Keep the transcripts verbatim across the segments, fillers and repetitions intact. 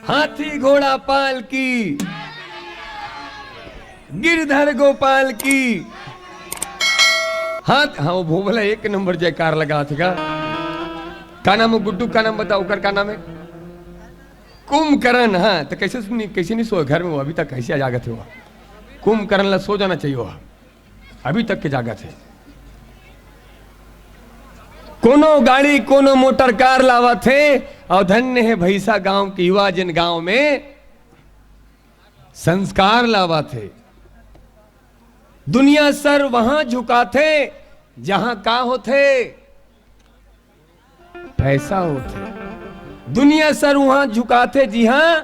हाथी घोड़ा पाल की, गिरधर गोपाल की। हाथ, हाँ, वो भोभला एक नंबर जयकार लगाथे गा। का नाम हे गुड्डू, का नाम बताओ, ओकर का नाम हे? कुंभकर्ण। हाँ, त कइसे सुनी, कइसे नहीं सोए घर में वो, अभी तक कइसे जागथे वो? कुंभकर्ण ला सो जाना चाहिए वो, अभी तक के जागथे। कोनो गाड़ी, कोनो मोटर कार लावथे, अउ धन्य हे भैंसा गांव के युवा, जेन गांव में संस्कार लावथे। दुनिया सर वहां झुकाथे, जहां का होथे? पैसा होथे। दुनिया सर वहां झुकाथे, जिहां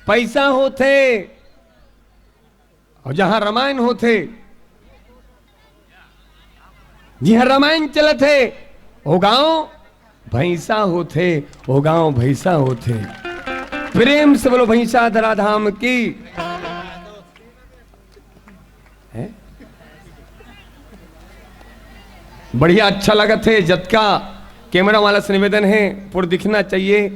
पैसा होथे, अउ जहां रामायण होथे, जिहां रामायण चलत हे, ओ गांव भैंसा होथे, ओ गांव भैंसा होथे। प्रेम से बोलो भैंसा धरा धाम की। हैं? बढ़िया, अच्छा लगत हे। जतका कैमरा वाला से निवेदन हे, पूरा दिखना चाहिए।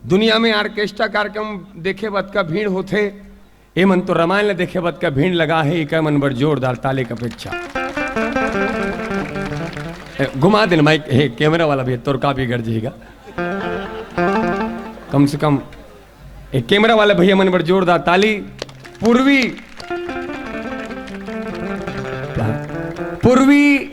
दुनिया में ऑर्केस्ट्रा कार्यक्रम देखे बतका भीड़ होथे, ए मन तो रामायण ल देखे बतका भीड़ लगा हे। इकर मन बर जोरदार ताली के अपेक्षा। ए, घुमा देन माइक, हे कैमरा वाला भी, तोर का बिगड़ जाएगा। कम से कम ए कैमरा वाले भैया मन बर जोरदार ताली। पूर्वी, पूर्वी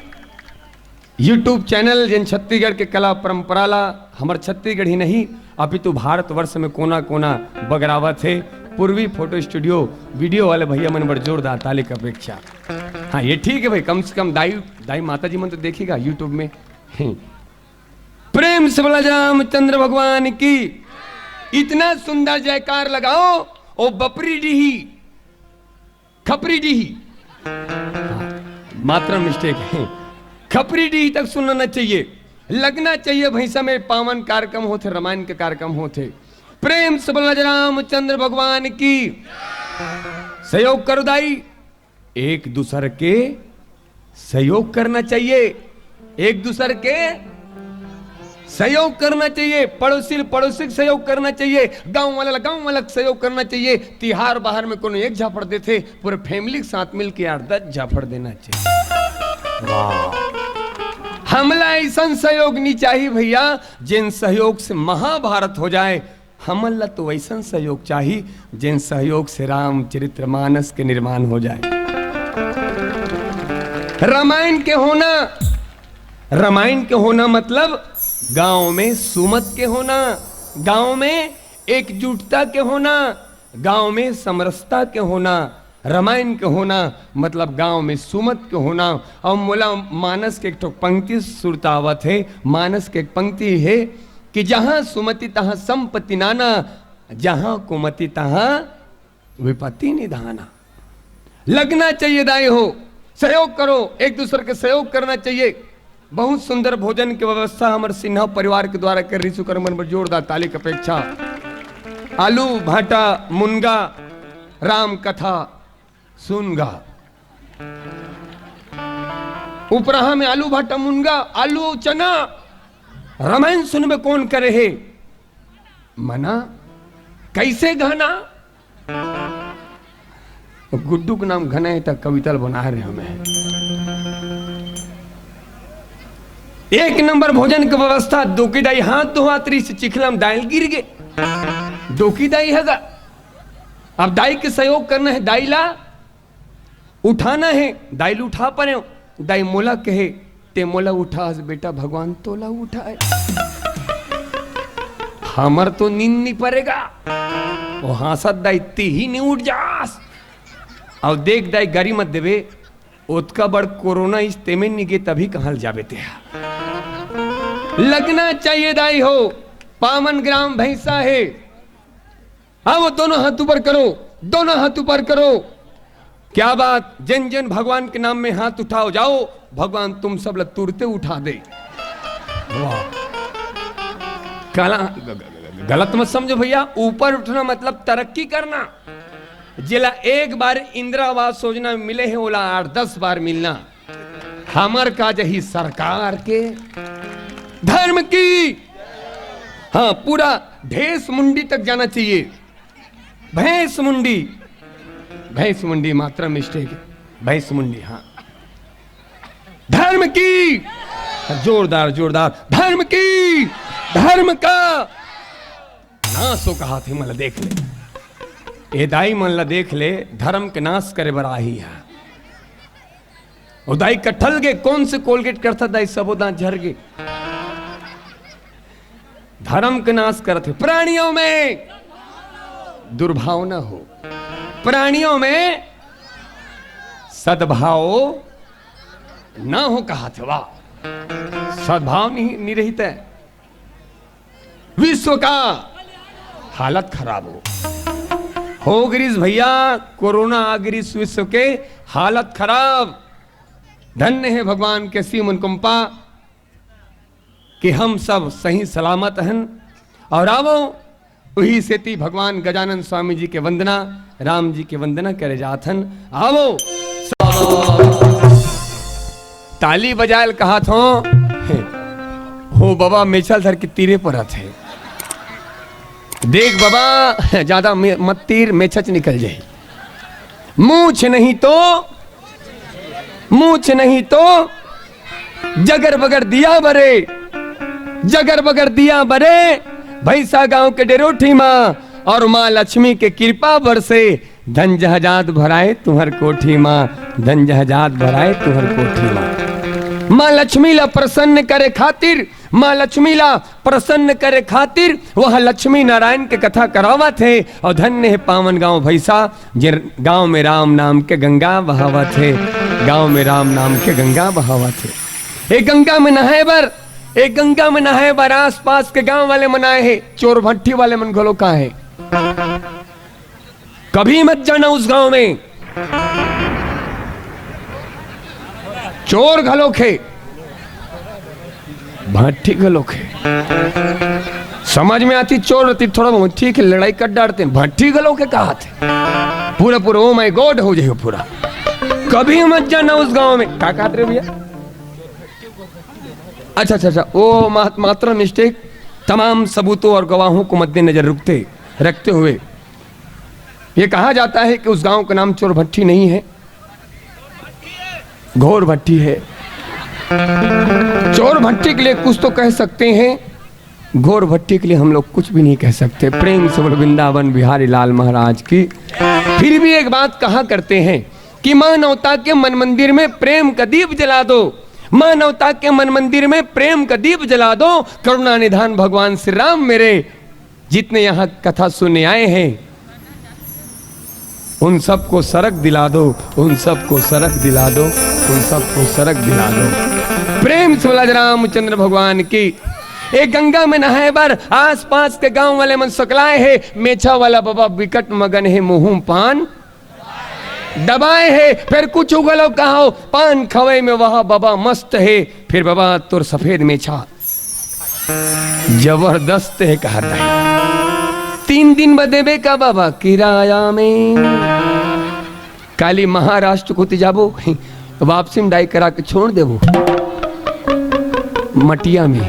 YouTube चैनल, जेन छत्तीसगढ़ के कला परंपरा ला हमर छत्तीसगढ़ ही नहीं, अपितु भारतवर्ष में कोना कोना बगरावत हे। पूर्वी फोटो स्टूडियो वीडियो वाले भैया मन बर जोरदार ताली के अपेक्षा। हाँ, ये ठीक है भाई, कम से कम दाई, दाई माता जी मन तो देखेगा YouTube में। प्रेम से बोला रामचंद्र भगवान की। इतना सुंदर जयकार लगाओ, ओ बपरी डीही, खपरी डीही, हाँ, मात्रा मिस्टेक है, खपरी डीही तक सुनना चाहिए, लगना चाहिए भैंसा में पावन कार्यक्रम होथे, रामायण के कार्यक्रम होथे। प्रेम से बोला रामचंद्र भगवान की। सहयोग करो दाई, एक दूसर के सहयोग करना चाहिए, एक दूसर के सहयोग करना चाहिए, पड़ोसी पड़ोसी के सहयोग करना चाहिए, गांव वाला गांव वाला के सहयोग करना चाहिए। तिहार बाहर में कोनो एक झापड़ देथे, पूरे फैमिली के साथ मिलके आठ दस झापड़ देना चाहिए। वाह, हमला ऐसा सहयोग नहीं चाहिए भैया, जेन सहयोग से महाभारत हो जाए। हमन ला तो वैसन सहयोग चाही, जेन सहयोग से रामचरित्र मानस के निर्माण हो जाए। रामायण के होना, रामायण के होना मतलब गांव में सुमत के होना, गांव में एकजुटता के होना, गांव में समरसता के होना। रामायण के होना मतलब गांव में सुमत के होना। अउ मोला मानस के एक ठो पंक्ति सुरतावत हे, मानस के एक पंक्ति हे कि जहां सुमति तहां संपत्ति नाना, जहां कुमति तहां विपत्ति निधाना। लगना चाहिए दाई हो, सहयोग करो, एक दूसर के सहयोग करना चाहिए। बहुत सुंदर भोजन के व्यवस्था हमर सिन्हा परिवार के द्वारा कर रही, सुकर मन बर जोरदार ताली के अपेक्षा। आलू भाटा मुनगा, राम कथा सुनगा। उपराहा में आलू भाटा मुनगा, आलू अउ चना। रामायण सुनबे कौन करे हे मना? कैसे घना? गुड्डू के नाम घना हे त कविता ल बना रहे हमें। एक नंबर भोजन के व्यवस्था। दोकी दाई हाथ धोआत रही से चिखला म दाई ल गिर गे। दोकी दाई हगा। अब दाई के सहयोग करना हे, दाई ला उठाना हे, दाई ल उठा परे। दाई मोला कहे, ते मोला उठास बेटा, भगवान तोला उठाए। हमर तो नींद नहीं परेगा। ओ हांसत दाई, ते ही नहीं उठ जास। अउ देख दाई, गारी मत देबे, ओतका बड़ कोरोना इस तेमे निगे तभी कहाँ ले जाबे तेहा। लगना चाहिए दाई हो, पावन ग्राम भैंसा हे। आओ दोनों हाथ ऊपर करो, दोनों हाथ ऊपर करो। क्या बात, जिन जिन भगवान के नाम में हाथ उठाओ जाओ, भगवान तुम सब ला तुरते उठा दे। वाह। कला, ग-, ग-, ग-, गलत मत समझो भैया, ऊपर उठना मतलब तरक्की करना। जेला एक बार इंदिरा आवास योजना मिले हे, ओला आठ दस बार मिलना। हमर का जही सरकार के, धर्म की। हाँ, पूरा ढेस मुंडी तक जाना चाहिए। भैंस मुंडी, भैंस मुंडी, मात्रा मिस्टेक है। भैंस मुंडी, हाँ। धर्म की, जोरदार, जोरदार, धर्म की, धर्म का नाश हो कहाथे। मन ला देख ले, ए दाई, मन ला देख ले, धर्म के नाश करे बर आही है। ओ दाई कटहल के कौन से कोलगेट करथा दाई, सबो दांत झर गे। धर्म के नाश करत हे। प्राणियों में दुर्भाव न हो, प्राणियों में सद्भाव न हो कहाथे। वाह, सद्भाव नहीं, नहीं रहित है। विश्व का हालत खराब हो, हो गिरिस भैया, कोरोना आ गिरिस, विश्व के हालत खराब। धन्य है भगवान के सीम अनुकंपा कि हम सब सही सलामत हन। और आवो, उही सेती भगवान गजानन स्वामी जी के वंदना, राम जी के वंदना करे जात हन। आवो, ताली बजायल कहात हो। हो बाबा, मेछल धर के तीरे परत हे। देख बाबा, ज्यादा मे-, मत तीर, मेछच निकल जाही। मूछ नहीं तो, मूछ नहीं तो जगर बगर दिया बरे, जगर बगर दिया बरे, भैंसा गांव के डेरोठी माँ, और माँ लक्ष्मी के कृपा बरसे, धन जहाजात भराए तुहर कोठी माँ, धन जहाजात भराए तुहर कोठी माँ। माँ लक्ष्मी ला प्रसन्न करे खातिर, माँ लक्ष्मी ला प्रसन्न करे खातिर वह लक्ष्मी नारायण के कथा करावत हे। और धन्य हे पावन गांव भैंसा, जे गांव में राम नाम के गंगा बहावत हे, गांव में राम नाम के गंगा बहावत हे। ए गंगा में नहाए बर, ए गंगा में नहाए बर आसपास के गांव वाले मन आए हे, चोर भट्टी वाले मन घलो का हे। कभी मत जाना उस गांव में, चोर घलोक हे, भट्टी घलोक हे। समझ में आती चोर रहती, थोड़ा बहुत ठीक है, लड़ाई कर डारते हैं, भट्टी घलोक हे कहाथे। पूरा पूरा, ओ माय गॉड हो जाए पूरा। कभी मत जाना उस गांव में। का कहत रहे भैया? अच्छा, अच्छा, अच्छा, वो मा-, मात्रा मिस्टेक। तमाम सबूतों और गवाहों को मद्देनजर रखते, रखते हुए ये कहा जाता है कि उस गांव का नाम चोर भट्टी नहीं है, घोर भट्टी है। चोर भट्टी के लिए कुछ तो कह सकते हैं, घोर भट्टी के लिए हम लोग कुछ भी नहीं कह सकते। प्रेम से बोलो वृंदावन बिहारी लाल महाराज की। फिर भी एक बात कहा करते हैं कि मानवता के मन मंदिर में प्रेम का दीप जला दो, मानवता के मन मंदिर में प्रेम का दीप जला दो। करुणा निधान भगवान श्री राम मेरे, जितने यहाँ कथा सुनने आए हैं, उन सबको सरग दिला दो, उन सबको सरग दिला दो, उन सबको सरग दिला दो। प्रेम से बोला रामचंद्र भगवान की। ए गंगा में नहाए बर आसपास के गांव वाले मन सकलाए हे, मेछा वाला बाबा बिकट मगन हे, मुंह पान दबाए हे, फिर कुछ घलो कहो, पान खवई में वह बाबा मस्त हे। फिर बाबा तोर सफेद मेछा जबरदस्त हे कहत हे। तीन दिन बर देबे का बाबा किराया में? काली महाराष्ट्र कोती जाबो, वापसी में डाई करा के छोड़ देबो मटिया में।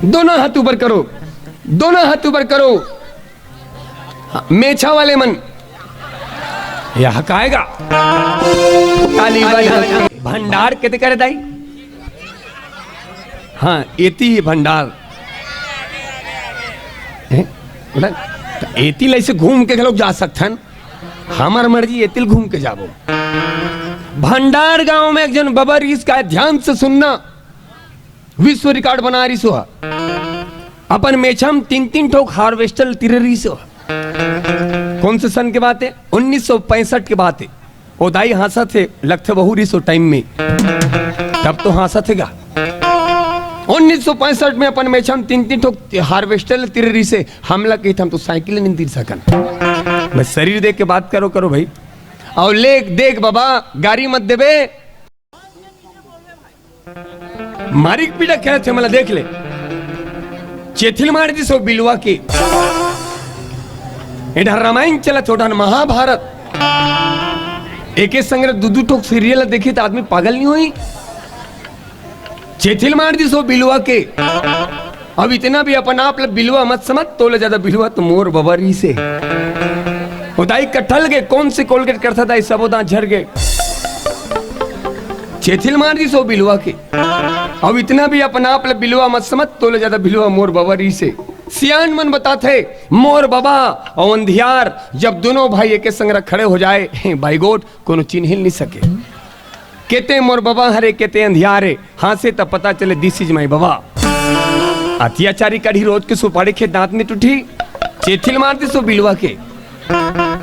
दोनों हाथ ऊपर करो, दोनों हाथ ऊपर करो। हाँ, मेछा वाले मन, यह काएगा ताली वाली। भंडार कितने करे दाई? हाँ, एती ही भंडार। हैं? बोला, त एती ले से घूम के लोग जा सकथन। हमार मर्जी एतिल घूम के जाबो। भंडार गांव में एक जन बबर इसका ध्यान से सुनना, विश्व रिकॉर्ड बना रिहिस हे। अपन मेछा म तीन तीन ठोक हार्वेस्टर तीरे रिहिस हे। कौन से सन के बात हे? उन्नीस सौ पैंसठ के बात हे। ओ दाई हाँसत हे, लगथे वहू रिहिस ओ टाइम में। तब तो हाँसत हे गा। उन्नीस सौ पैंसठ में अपन मेछा म तीन तीन ठोक हार्वेस्टर तीरे रिहिस हे। हमला कहित हम तो साइकिल नइ तीर सकन। बस शरीर देख के बात करो, करो भाई। अउ ले देख बाबा, गारी मत देबे। मारिक पीटा खेलत हे, मन ला देख ले। चेथिल मार दिस ओ बिलवा के। ए डहर रामायण चलत हे, ओ डहर महाभारत। एके संग दू दू ठोक सीरियल देखी त आदमी पागल नइ होही? चेथिल मार दिस ओ बिलवा के। अब इतना भी अपन आप ल बिलवा मत समझ, तोले ज्यादा बिलवा तो मोर बबा रिहिसे। ओ दाई कटल गे, कौन से कोलगेट करथा दाई, सबो दांत झर गे। चेथिल मार दिस ओ बिलवा के। अब इतना भी अपन आप ल बिलवा मत समझ, तोले ज्यादा बिलवा मोर बबा रिहिसे। सियान मन बताथे, मोर बबा अउ अंधियार जब दोनों भाई एके संग खड़े हो जाए, हे बाईगोट, कोनो चिन्हिल नहीं सके। केते मोर बबा हरे, केते अंधियार हे, हांसे त पता चले, this is my बबा। अतियाचारी कढ़ी रोज के सुपारी खे दांत में टूटी, चेथिल मार दिस ओ बिलवा के।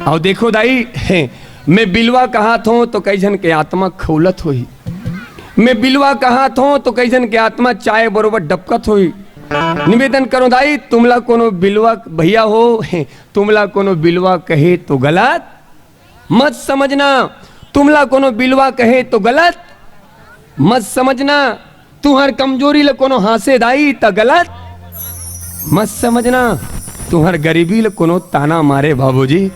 अउ देखो दाई, हे, मैं बिलवा कहात हों तो कई झन के आत्मा खौलत होही। मैं बिलवा कहात हों तो कई झन के आत्मा चाय बरोबर डबकत होही। निवेदन करों दाई, तुमला कोनो बिलवा भैया हो, हे, तुमला कोनो बिलवा कहे तो गलत मत समझना, तुमला कोनो बिलवा कहे तो गलत मत समझना, तुहर कमजोरी ल कोनो हांसे दाई त गलत मत समझना, तुहर गरीबी ल कोनो ताना मारे बाबूजी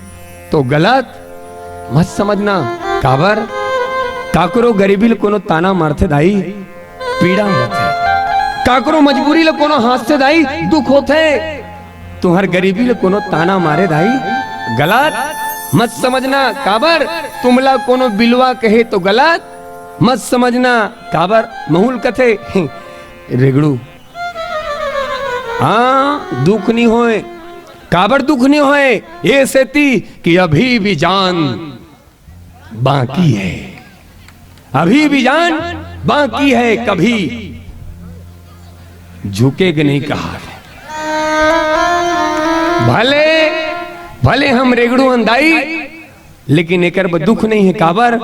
तो गलत मत समझना। काबर? काकरो गरीबी ल कोनो ताना मारथे दाई, पीड़ा होथे। काकरो मजबूरी ल कोनो हांसथे दाई, दुख होथे। तुहर गरीबी ल कोनो ताना मारे दाई, गलत मत समझना। काबर? तुमला कोनो बिलवा कहे तो गलत मत समझना। काबर? महूं ल कथे, रेगड़ू। हां, दुख नी होय। काबर दुख नी होय? ए सेती कि अभी भी जान बाकी है, अभी भी जान बाकी है, कभी झुकेग नहीं कहार। भले, भले हम रेगड़ू हन दाई, लेकिन एकर बर दुख नहीं है। काबर?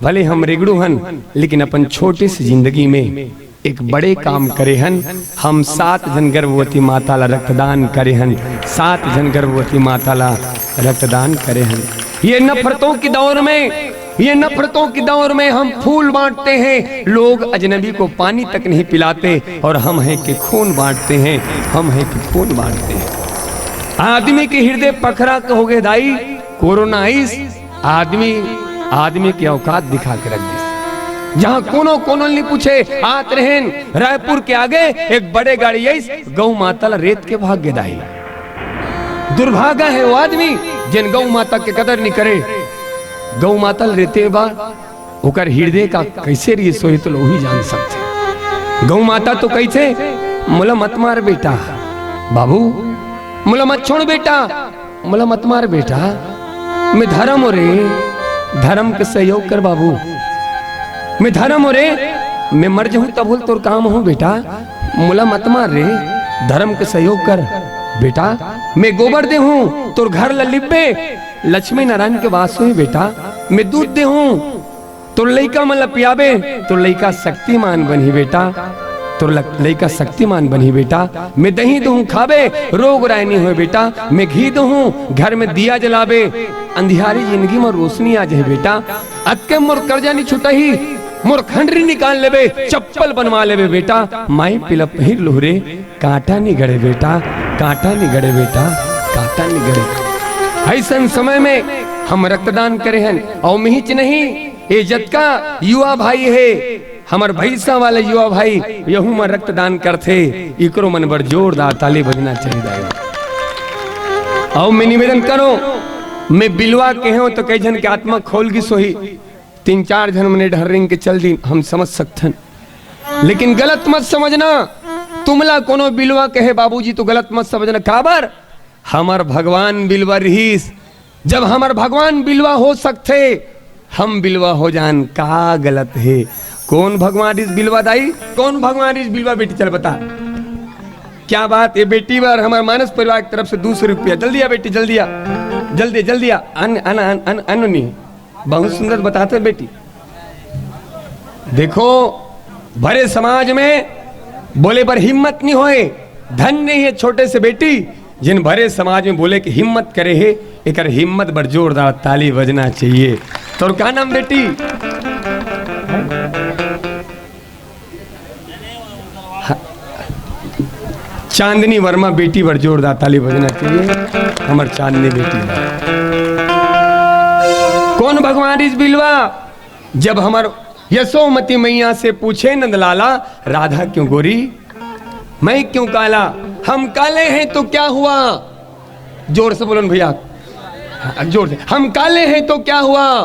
भले हम रेगड़ू हन, लेकिन अपन छोटे से जिंदगी में एक बड़े काम करे हन। हम सात झन गर्भवती माता ला रक्तदान करे हन, सात झन गर्भवती माता ला रक्तदान करे हन। ये नफरतों के दौर में, ये नफरतों के दौर में हम फूल बांटते हैं, लोग अजनबी को पानी तक नहीं पिलाते, और हम हैं कि खून बांटते हैं, हम हैं कि खून बांटते हैं। आदमी के हृदय पखरा के हो गए दाई, कोरोना आइस, आदमी, आदमी के औकात दिखा के रख दिस। जहां कोनो, कोनो नहीं पूछे, आत रहेन, रायपुर के आगे एक बड़े गाड़ी आइस, गौ माता ला रेत के भाग गे दाई। दुर्भागा है वो आदमी, जेन गौ माता के कदर नहीं करे। गौ माता ला रेते बा, ओकर हृदय का कैसे रिहिस होही तो लोग ही जान सकथे। गौ माता तो कहिथे, "मोला मत मार बेटा, बाबू, मोला मत छोड़ बेटा, मोला मत मार बेटा, मैं धरम हो रे, धरम के सहयोग कर बाबू, मैं धरम हो रे, मैं मर जाहूं तब होल तोर काम हो बेटा, मोला मत मार रे, धरम के सहयोग कर बेटा, मैं गोबर देहूं तोर घर ला लिपबे, लक्ष्मी नारायण के वास होही बेटा, मैं दूध देहूं तोर लइका मन ला पियाबे, तोर लइका शक्तिमान बनही बेटा, तोर ल-, लइका शक्तिमान बनही बेटा। मैं दही दूहूं खाबे, रोग राय नी होय बेटा। मैं घी दूहूं, घर में दिया जलाबे, अंधियारी जिंदगी में रोशनी आ जाही बेटा। अतके मोर कर्जा नी छुटही, मोर खंडरी निकाल लेबे, चप्पल बनवा लेबे बेटा। माई पिला पहिर लुहरे, कांटा नी गड़े बेटा, कांटा नी गड़े बेटा, कांटा नी गड़े। अइसन समय में हम रक्तदान करे हन, अउ मिहिच नहीं, ए जतका युवा भाई हे, हमर भैंसा वाले युवा भाई, यहू मन रक्तदान करथे, इकरो मन बर जोरदार ताली बजना चाहिए दाई। अउ मैं निवेदन करों, मैं बिलवा कहेंव तो कई झन के आत्मा खोल गिस होही, तीन चार झन मने ढर्रिंग के चल दिन, हम समझ सकथन, लेकिन गलत मत समझना, तुमला कोनो बिलवा कहे बाबूजी तो गलत मत समझना। काबर? हमर भगवान बिलवा रिहिस, जब हमर भगवान बिलवा हो सकथे, हम बिलवा हो जान, का गलत हे? कौन भगवान रिहिस बिलवा दाई? कौन भगवान रिहिस बिलवा बेटी? चल बता। क्या बात, ये बेटी बर हमर मानस परिवार की तरफ से दो सौ रुपया। जल्दी आ बेटी, जल्दी आ, जल्दी, जल्दी आ। अन्न, अन्न, अन्न, अन्न, अन्न नहीं। बहुत सुंदर बताथे बेटी। देखो, भरे समाज में बोले बर हिम्मत नहीं होए। धन्य हे छोटे से बेटी, जिन भरे समाज में बोले के हिम्मत करे हे, एकर हिम्मत बर जोरदार ताली बजना चाहिए। तोर का नाम बेटी? हाँ। चांदनी वर्मा बेटी बर जोरदार ताली बजना चाहिए, हमर चांदनी बेटी बर। कौन भगवान रिहिस बिलवा? जब हमर यशोमती मैया से पूछे नंदलाला, राधा क्यों गोरी? मैं क्यों काला? हम काले हैं तो क्या हुआ? जोर से बोलो ना भैया, हाँ, जोर से। हम काले हैं तो क्या हुआ?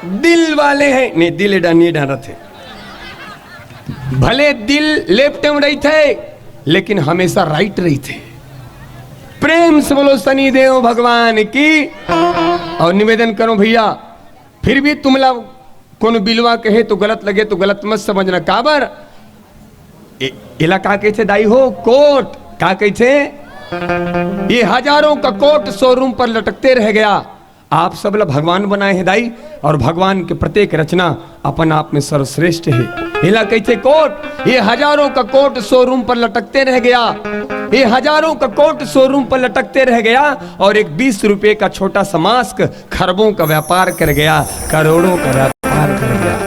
दिल वाले हैं, नहीं, दिल एडा नहीं डारत हे। भले दिल लेफ्ट में रहिथे, लेकिन हमेशा राइट रहिथे। प्रेम से बोलो शनि देव भगवान की। और निवेदन करो भैया, फिर भी तुमला कोनो बिलवा कहे तो गलत लगे तो गलत मत समझना। काबर? ए-, एला का कहिथे दाई हो? कोट। का कहिथे? ये हजारों का कोट शोरूम पर लटकते रह गया। आप सब ला भगवान बनाए हैं दाई, और भगवान के प्रत्येक रचना अपन आप में सर्वश्रेष्ठ है। एला कहिथे कोट। ये हजारों का कोट शोरूम पर लटकते रह गया, ये हजारों का कोट शोरूम पर लटकते रह गया, और एक बीस रुपए का छोटा सा मास्क खरबों का व्यापार कर गया, करोड़ों का व्यापार कर गया।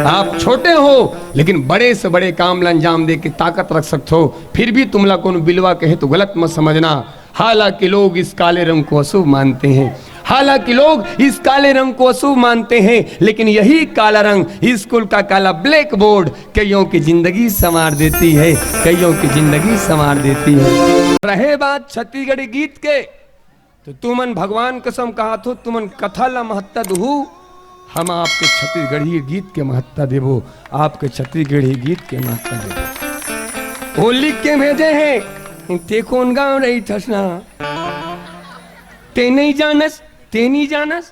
आप छोटे हो, लेकिन बड़े से बड़े काम ला अंजाम दे के ताकत रख सकते हो। फिर भी तुमला कोनो बिलवा कहे तो गलत मत समझना। हालांकि लोग इस काले रंग को अशुभ मानते हैं, हालांकि लोग इस काले रंग को अशुभ मानते हैं, लेकिन यही काला रंग, स्कूल का काला ब्लैक बोर्ड कईयों की जिंदगी संवार देती है, कईयों की जिंदगी संवार देती है। रहे बात छत्तीसगढ़ी गीत के, तो तुमन भगवान कसम कहाथो, तुमन कथा ला महत्ता दुहू, हम आपके छत्तीसगढ़ी गीत के महत्ता देबो, आपके छत्तीसगढ़ी गीत के महत्ता देबो। वो लिख के भेजे हैं, ते कोन गाँव रहिथस ना, ते नहीं जानस, ते नहीं जानस,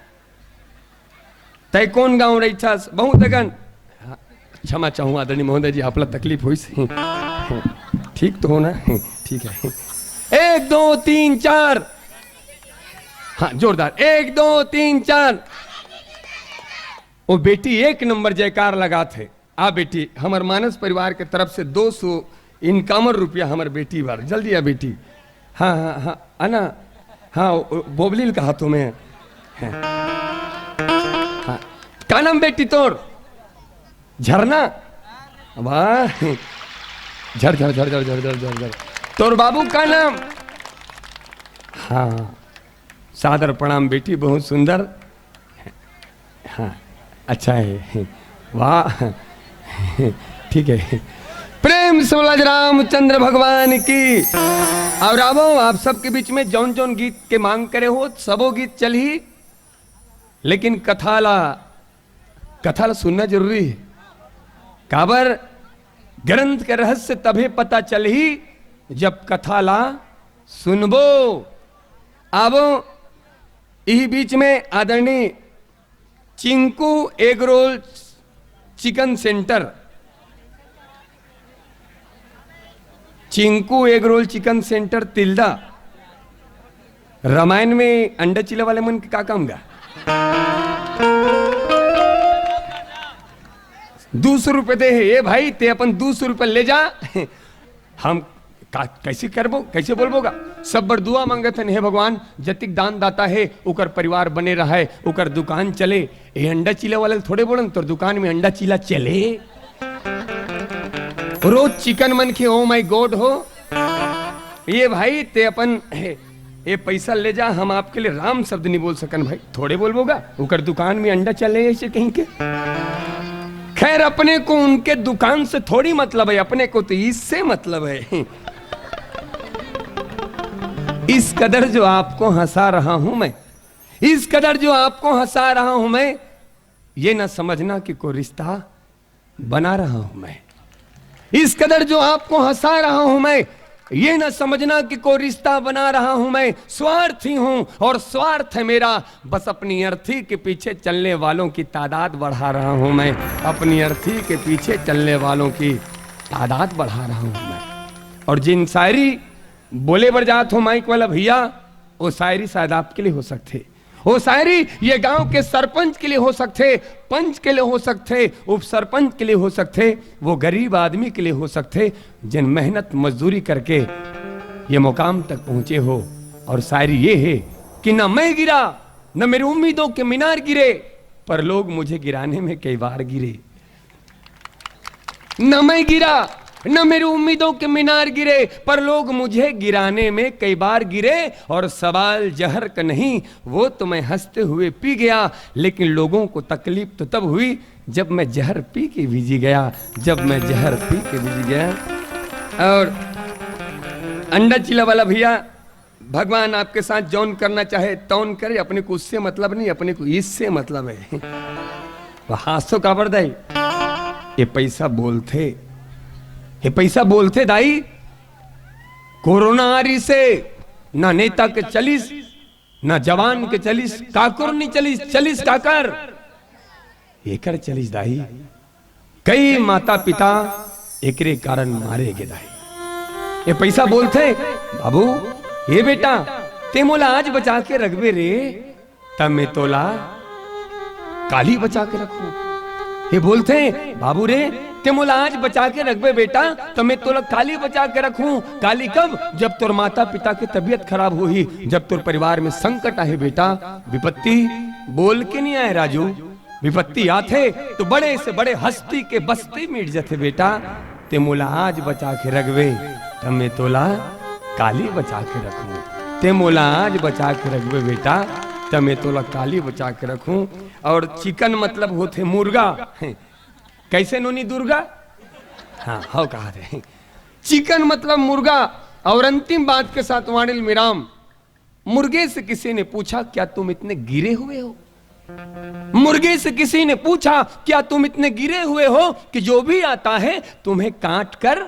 तै कोन गाँव रहिथस? बहुत अगन, हाँ, क्षमा चाहूँ आदरणीय महोदय जी, आपला तकलीफ होइस। ठीक तो हो ना? ठीक है। एक, दो, तीन, चार। हाँ, जोरदार। एक, दो, तीन, चार। वो बेटी एक नंबर जयकार लगात हे। आ बेटी, हमर मानस परिवार के तरफ से दो सौ इनकामर रुपया हमर बेटी बर। जल्दी आ बेटी। हाँ, हाँ, हाँ, आना। हाँ, ओ, ओ, बोबली ल कहा तुम्हें। हाँ। हाँ। का नाम बेटी तोर? झरना। वाह। झर, झर, झर। तोर बाबू का नाम? हाँ। सादर प्रणाम बेटी, बहुत सुंदर। हाँ, अच्छा है। वाह। ठीक है। प्रेम से बोला जी रामचंद्र भगवान की। और आवो, आप सबके बीच में जौन जौन गीत के मांग करे हो, सबो गीत चलही, लेकिन कथा ला, कथा ला सुनना जरूरी है। काबर? ग्रंथ के रहस्य तभे पता चलही, जब कथा ला सुनबो। आवो, इही बीच में आदरणीय Chinku egg roll chicken centre, Chinku egg roll chicken centre Tilda. Ramayan में अंडा चीला वाले मन के का काम गा? दू सौ रुपये दे हे, ए भाई, ते अपन दू सौ रुपये ले जा। हम का, कैसे करबो, कैसे बोलबो गा? सब बर दुआ मांगत हन, हे भगवान, जतिक दान दाता हे, ओकर परिवार बने रहे, ओकर दुकान चले। ए अंडा चीला वाले ल थोड़े बोलन, तोर दुकान में अंडा चीला चले। रोज चिकन मन के, ओ माय गॉड हो। ये भाई, ते अपन, हे, ये पैसा ले जा, हम आपके लिए राम शब्द नहीं बोल सकन भाई, थोड़े बोलबो गा, ओकर दुकान में अंडा चले ऐसे कहीं के। खैर, अपने को उनके दुकान से थोड़ी मतलब है, अपने को तो इससे मतलब है। इस कदर जो आपको हंसा रहा हूं मैं, इस कदर जो आपको हंसा रहा हूं मैं, ये ना समझना कि कोई रिश्ता बना रहा हूं मैं। इस कदर जो आपको हंसा रहा हूं मैं, ये ना समझना कि कोई रिश्ता बना रहा हूं मैं। स्वार्थी हूं और स्वार्थ है मेरा, बस अपनी अर्थी के पीछे चलने वालों की तादाद बढ़ा रहा हूं मैं, अपनी अर्थी के पीछे चलने वालों की तादाद बढ़ा रहा हूं मैं। और जिन शायरी बोले बर जात हो माइक वाला भैया, वो शायरी शायद आपके लिए हो सकते, वो शायरी ये गांव के सरपंच के लिए हो सकते, पंच के लिए हो सकते, उप सरपंच के लिए हो सकते, वो गरीब आदमी के लिए हो सकते, जिन मेहनत मजदूरी करके ये मुकाम तक पहुंचे हो। और शायरी ये है कि ना मैं गिरा, न मेरी उम्मीदों के मीनार गिरे, पर लोग मुझे गिराने में कई बार गिरे। न मैं गिरा, न मेरी उम्मीदों के मीनार गिरे, पर लोग मुझे गिराने में कई बार गिरे। और सवाल जहर का नहीं, वो तो मैं हंसते हुए पी गया, लेकिन लोगों को तकलीफ तो तब हुई जब मैं जहर पी के भी जी गया, जब मैं जहर पी के भी जी गया। और अंडा चिला वाला भैया, भगवान आपके साथ जौन करना चाहे तौन करे, अपने को उससे मतलब नहीं, अपने को इससे मतलब है। वो हाँसो काबर दाई, ये पैसा बोलथे, ये पैसा बोलथे दाई। कोरोना आरी से ना नेता के चलिस, ना जवान के चलिस, काकुर नहीं चलिस, चलिस काकर, एकर चलिस दाई। कई माता पिता एकरे कारण मारे गे दाई। ये पैसा बोलथे, बाबू, ये बेटा, ते मोला आज बचा के रखबे रे, तब मैं तोला काली बचा के रखूं। ये बोलथे, बाबू रे, ते मोला आज बचा के रखबे बेटा, तो मैं तोला काली बचा के रखूं। काली कब? जब तोर माता पिता के तबीयत खराब होही, जब तोर परिवार में संकट आहे बेटा, विपत्ति बोल के नहीं आए राजू, विपत्ति आथे तो बड़े से बड़े हस्ती के बस्ती मिट जथे बेटा। ते मोला आज बचा के रखबे, त मैं तोला काली बचा के रखूं। ते मोला आज बचा के रखबे बेटा, त मैं तोला काली बचा के रखूं। और चिकन मतलब होथे मुर्गा। कैसे नोनी दुर्गा? हाँ, हो कहा थे। चिकन मतलब मुर्गा। और अंतिम बात के साथ वाणिल मिराम, मुर्गे से किसी ने पूछा, क्या तुम इतने गिरे हुए हो? मुर्गे से किसी ने पूछा, क्या तुम इतने गिरे हुए हो कि जो भी आता है तुम्हें काट कर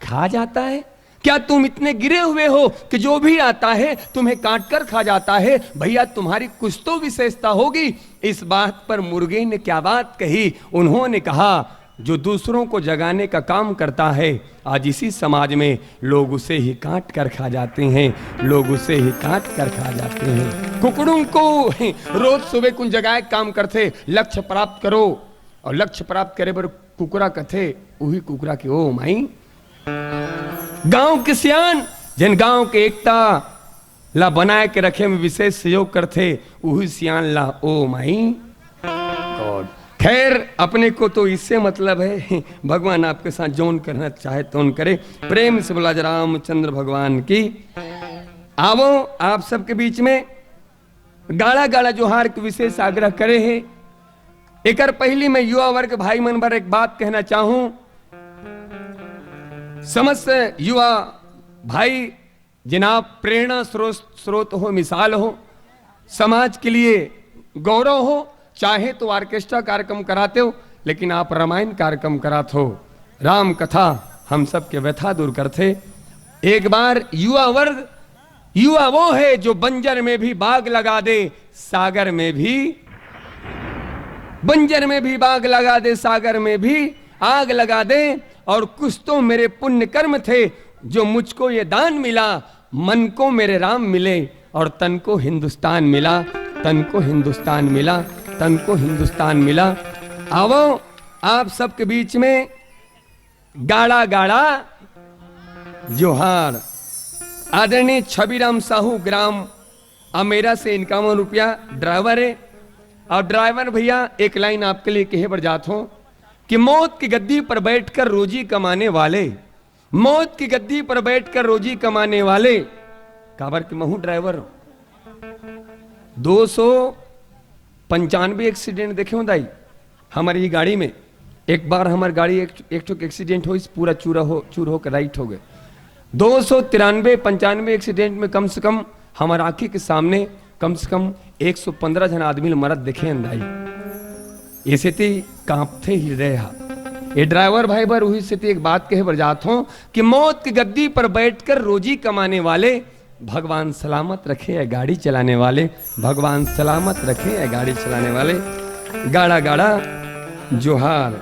खा जाता है? क्या तुम इतने गिरे हुए हो कि जो भी आता है तुम्हें काट कर खा जाता है? भैया, तुम्हारी कुछ तो विशेषता होगी। इस बात पर मुर्गे ने क्या बात कही? उन्होंने कहा, जो दूसरों को जगाने का काम करता है, आज इसी समाज में लोग उसे ही काट कर खा जाते हैं, लोग उसे ही काट कर खा जाते हैं। कुकड़ों को रोज सुबह कुन जगाए काम करथे, लक्ष्य प्राप्त करो, और लक्ष्य प्राप्त करे बर कुकरा कथे, उही कुकरा के ओ माई। गांव के सियान, जिन गांव के एकता ला बनाए के रखे में विशेष सहयोग करथे, उही सियान ला ओ माई गॉड। खैर, अपने को तो इससे मतलब है, भगवान आपके साथ जौन करना चाहे तौन करे। प्रेम से बोला जा रामचंद्र भगवान की। आवो आप सबके बीच में गाड़ा गाड़ा जोहार के विशेष आग्रह करे हे। एकर पहली मैं युवा वर्ग भाई मन बर एक बात कहना चाहूं, समस्त युवा भाई, जिन आप प्रेरणा स्रोत, स्रोत हो, मिसाल हो, समाज के लिए गौरव हो, चाहे तो ऑर्केस्ट्रा कार्यक्रम कराते हो, लेकिन आप रामायण कार्यक्रम करात हो। राम कथा हम सबके व्यथा दूर करथे। एक बार युवा वर्ग, युवा वो है जो बंजर में भी बाग लगा दे, सागर में भी, बंजर में भी बाग लगा दे, सागर में भी आग लगा दे। और कुछ तो मेरे पुण्य कर्म थे जो मुझको ये दान मिला, मन को मेरे राम मिले और तन को हिंदुस्तान मिला, तन को हिंदुस्तान मिला, तन को हिंदुस्तान मिला। आवो आप सबके बीच में गाड़ा गाड़ा जोहार। आदरणीय छबीराम साहू, ग्राम अमेरा से इक्यावन रुपया, ड्राइवर है। और ड्राइवर भैया, एक लाइन आपके लिए कहे बर जात हो कि मौत की गद्दी पर बैठकर रोजी कमाने वाले, मौत की गद्दी पर बैठकर रोजी कमाने वाले, काबर के महू ड्राइवर हो। दो सौ पंचानवे एक्सीडेंट देखे हो दाई, हमारी गाड़ी में। एक बार हमारी गाड़ी एक, एक ठो एक्सीडेंट हो, इस पूरा चूरा हो, चूर होकर राइट हो गए। दो सौ तिरानवे पंचानवे एक्सीडेंट में कम से कम हमारे आंखी के सामने कम से कम एक सौ पन्द्रह झन आदमी ल मरत देखे हन दाई। ये सेती कांपथे हृदय हा। ये ड्राइवर भाई बर उही सेती एक बात कहे बर जात हों कि मौत की गद्दी पर बैठकर रोजी कमाने वाले, भगवान सलामत रखे ये गाड़ी चलाने वाले, भगवान सलामत रखे ये गाड़ी चलाने वाले। गाड़ा गाड़ा जोहार।